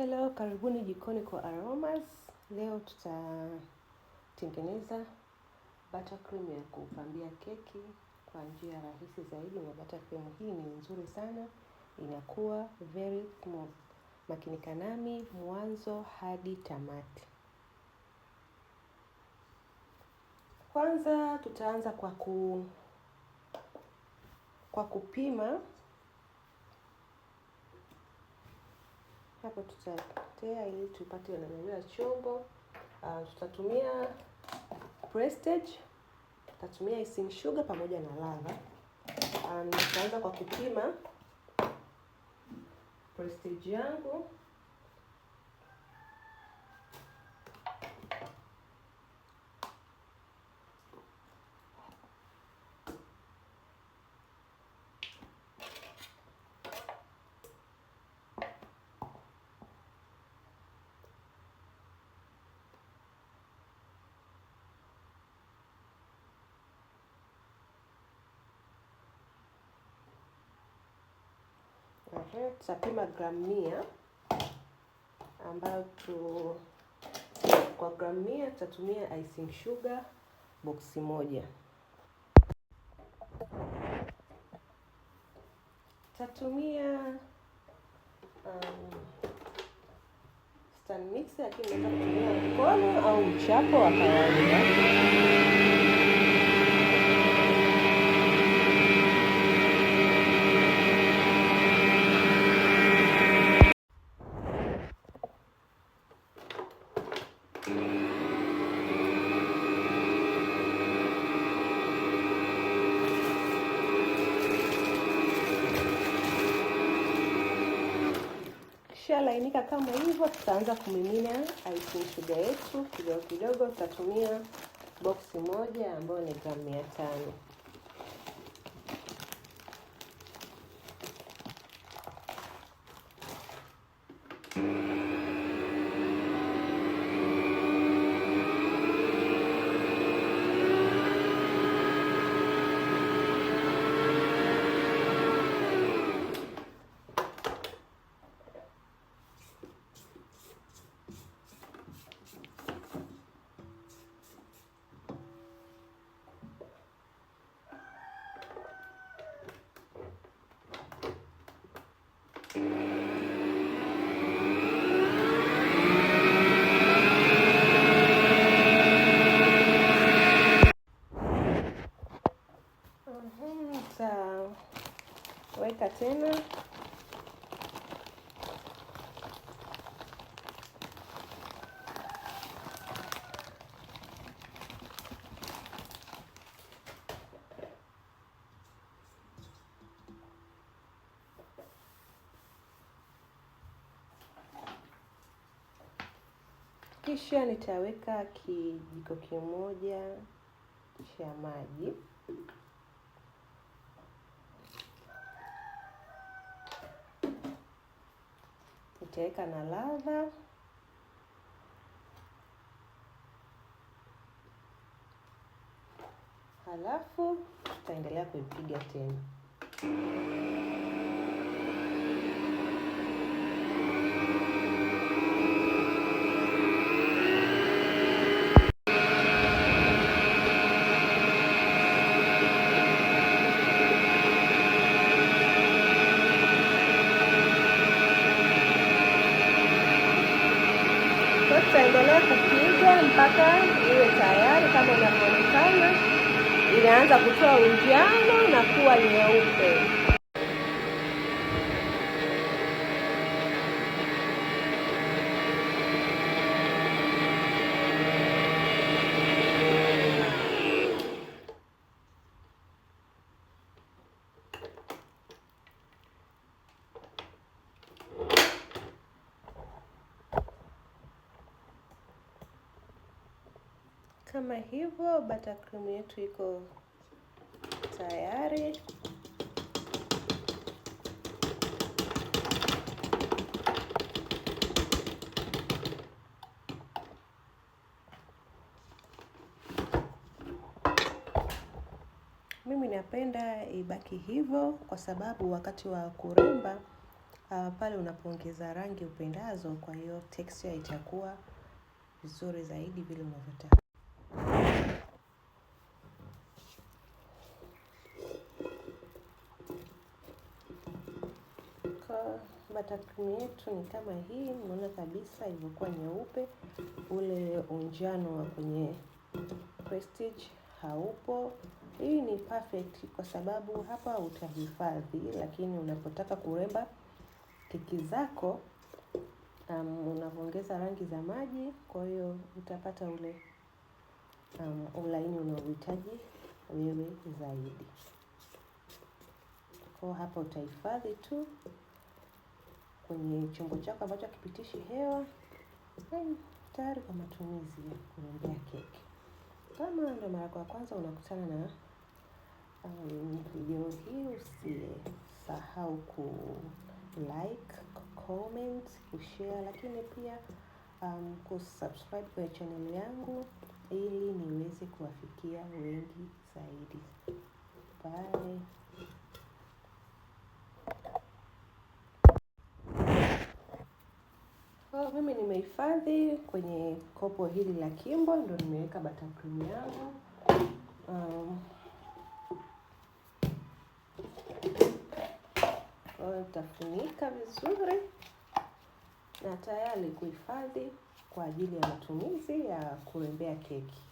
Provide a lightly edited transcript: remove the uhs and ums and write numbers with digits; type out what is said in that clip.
Hello, karibuni jikoni kwa Aromas. Leo tutatengeneza buttercream ya kupambia keki kwa njia rahisi zaidi, na buttercream hii ni nzuri sana, inakuwa very smooth. Makinika nami mwanzo hadi tamati. Kwanza tutaanza kwa kupima. Hapo tutatea ili tupate nanilea chombo. Tutatumia Prestige, tutatumia icing sugar pamoja na lava. Nitaanza kwa kupima Prestige yangu. Tutapima gramu 100 ambayo kwa gramu 100 tutatumia icing sugar boksi moja. Tutatumia stand mixer, lakini unaweza kutumia mkono au mchapo wa kawaida. Ikishalainika kama hivyo, tutaanza kumimina icing sugar yetu kidogo kidogo. Tutatumia boksi moja ambayo ni gramu 500. Weka tena. Kisha nitaweka kijiko kimoja cha maji. Nitaweka na ladha. Halafu tutaendelea kuipiga tena. Tutaendelea kupiga mpaka iwe tayari. Kama inavyoonekana, inaanza kutoa unjano na kuwa nyeupe. Kama hivyo, buttercream yetu iko tayari. Mimi napenda ibaki hivyo kwa sababu wakati wa kuremba Pale unapoongeza rangi upendazo, kwa hiyo texture itakuwa vizuri zaidi vile unavyotaka. Kwa buttercream yetu ni kama hii, unaona kabisa ilivyokuwa nyeupe, ule unjano wa kwenye Prestige haupo. Hii ni perfect kwa sababu hapa utahifadhi, lakini unapotaka kuremba keki zako unavyoongeza rangi za maji, kwa hiyo utapata ule ulaini unaohitaji wewe zaidi. Kwa hapa utahifadhi tu kwenye chombo chako ambacho hakipitishi hewa, tayari kwa matumizi ya kurembea keki. Kama ndo mara ya kwanza unakutana na video hii, usisahau ku like, comment, kushare, lakini pia kusubscribe kwenye channel yangu ili niweze kuwafikia wengi zaidi. Bye. Kwa mimi nimehifadhi kwenye kopo hili la Kimbo, ndo nimeweka buttercream yangu. Kwa nitafunika vizuri na tayari kuhifadhi kwa ajili ya matumizi ya kurembea keki.